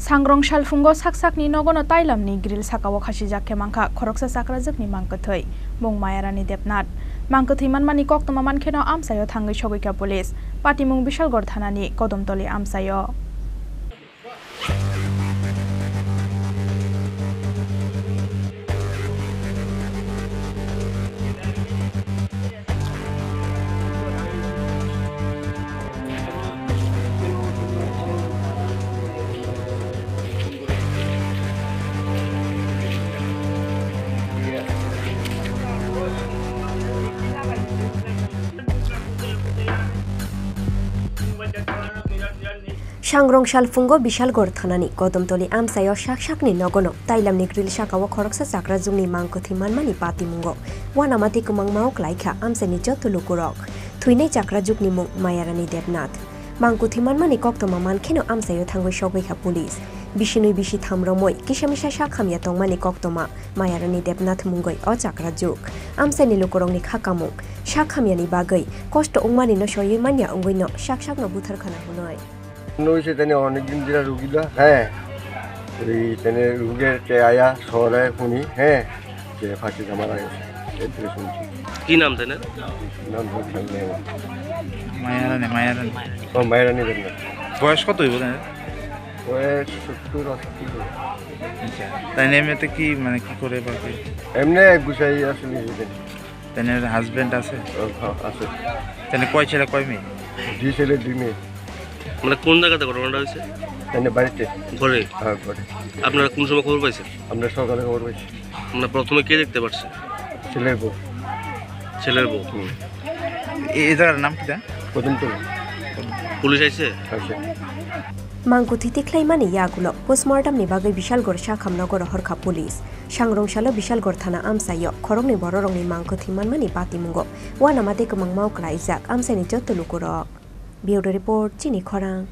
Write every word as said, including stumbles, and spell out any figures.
Sangrong salphungo sak sakni nogono tailamni grill sakao khasijak khe mankha khoroksa chakrajwkni mangkwthwi, mung Mayarani Debnath. Mangkwthwi manmani koktwma mankheno amchaio thangwi sogwikha police. Patimung Bishalgarh thanani Kodomtoli amchaio. Sangrong salphungo Bishalgarh thanani Kodomtoli amchaio sak sakni nogono tailamni grill sakao khoroksa chakrajwkni mangkwthwi manmani patimungo uanama tei kwmangmao klaikha amchaini joto lukurok. Thwinai chakrajwkni mung Mayarani Debnath. Mangkwthwi manmani koktwma mankheno amchaio thangwi sogwikha police. Bisinwi bisi tham romwi kisa misa sak hamya tongmani koktwma Mayarani Debnath mungwi o chakrajwk. Amchaini lukurokni kha kamung sak hamyani bagwi kosto wngmanino soiwi manya wngwino sak sakno butharkhana hwnwi. Noi se tene onek din dira rugila, he. Oi tene ruge te aya sore huni, he. Je phachi kamara, e tre sunchi. কি নাম তাইনার? নাম ভুল খাইলে। মায়ারানী, মায়ারানী। ও, মায়ারানী দেবনাথ। বয়স কত হইব তাইনার? বয়স সত্তর আশি। আচ্ছা, তাই এমনিতে কি, মানে, কি করে বা কি? এমনি গুছাই আসলে নিজেদের। তাইনার হাজবেন্ড আছে? ও, হ্যাঁ, আছে। তাইনার কয় ছেলে, কয় মেয়ে? দুই ছেলে, দুই মেয়ে। মানে, কোন জায়গাতে ঘটনাটা হয়েছে? তাইনার বাড়িতে। ঘরে? হ্যাঁ, ঘরে। আপনারা কোন সময় খবর পাইছেন? আমরা সকালে খবর পাইছি। মানে, প্রথমে কে দেখতে পারছে? ছেলের বউ। ছেলের বউ? হুম। এ, এই জায়গার নাম কি জান? কদমতলা। পুলিশ আইছে? আইছে। Mangkwthwi tikhlaimani yagulo postmortem ni bagwi Bishalgarh sakhamno goro horkha police. Sangrong salo Bishalgarh thana amchaio khoroknwi bororokni mangkwthwi manmani patimungo uanama tei kwmangmao klaijak amchaini joto lukurok. Bureau report, Chini Khorang.